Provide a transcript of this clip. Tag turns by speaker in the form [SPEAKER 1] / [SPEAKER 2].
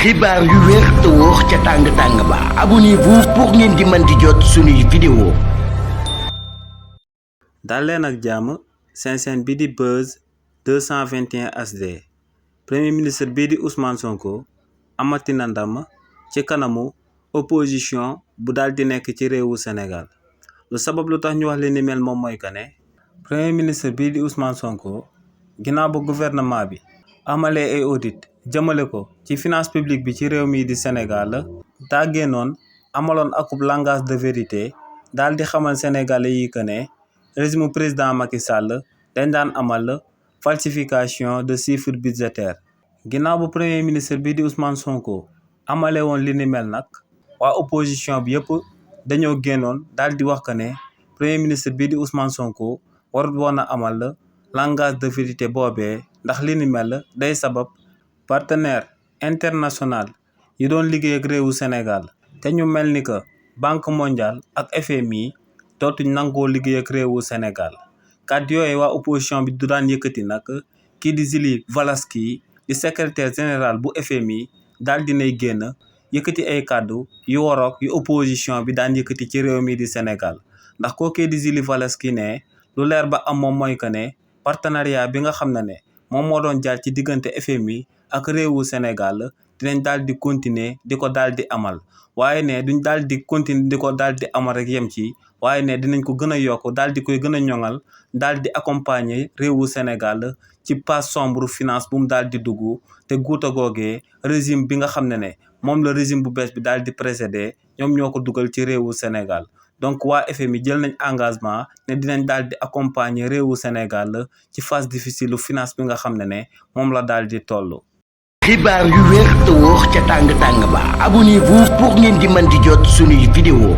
[SPEAKER 1] xibaar yu wér te wóor ca tàng-tàng ba abonnez-vous pour ngeen di mën di jot suñuy vidéo.
[SPEAKER 2] dal leen ak jàmm seen chaîne bi di Buzz 221 HD. premier ministre bii di Ousmane Sonko amati na ndam ci kanamu opposition bu daal di nekk ci réewu Sénégal. lu sabab lu tax ñu wax li ni mel moom mooy que ne premier ministre bii di Ousmane Sonko ginnaaw ba gouvernement bi amalee ay audit jëmale ko ci finance publique bi ci réew mi di Sénégal daa génnoon amaloon akub langage de vérité daal di xamal sénégalais yi que ne régime président Macky Sall dañ daan amal falsification de chiffres budgétaires. ginnaaw bu premier ministre bii di Ousmane Sonko amale woon li ni mel nag waa opposition bi yëpp dañoo génnoon daal di wax que ne premier ministre bii di Ousmane Sonko warut woon a amal langage de vérité boobee ndax li ni mel day sabab partenaire international yi doon liggéey ak réewu Sénégal te ñu mel ni que Banque mondiale ak FMI dootuñ nangoo liggéey ak réewu Sénégal. kàddu yooyu waa opposition bi du daan yëkkati nag kii di Zili Valaski di secrétaire général bu FMI daal dinay génn yëkkati ay kàddu yu waroog yu opposition bi daan yëkkati ci réew mi di Sénégal ndax kookee di Zili Valaski ne lu leer ba am moom mooy que ne partenariat bi nga xam ne moom moo doon jaar ci diggante FMI ak réewu Sénégal dinañ daal di continuer di ko daal di amal waaye ne duñ daal di continuer di ko daal di amal rek yem ci waaye ne dinañ ko gën a yokk daal di koy gën a ñoŋal daal di accompagner réewu Sénégal ci page sombre finance bu mu daal di dugg te guuta googee régime bi nga xam ne moom la régime bu bees bi daal di précédé ñoom ñoo ko dugal ci réewu Sénégal. donc waa FMI jël nañ engagement ne dinañ daal di accompagner réewu Sénégal ci phase difficile finance bi nga xam ne moom la daal di toll.
[SPEAKER 1] xibaar yu wér te wóor ca tàng-tàng ba abonnez-vous pour ngeen di mën di jot suñuy vidéo.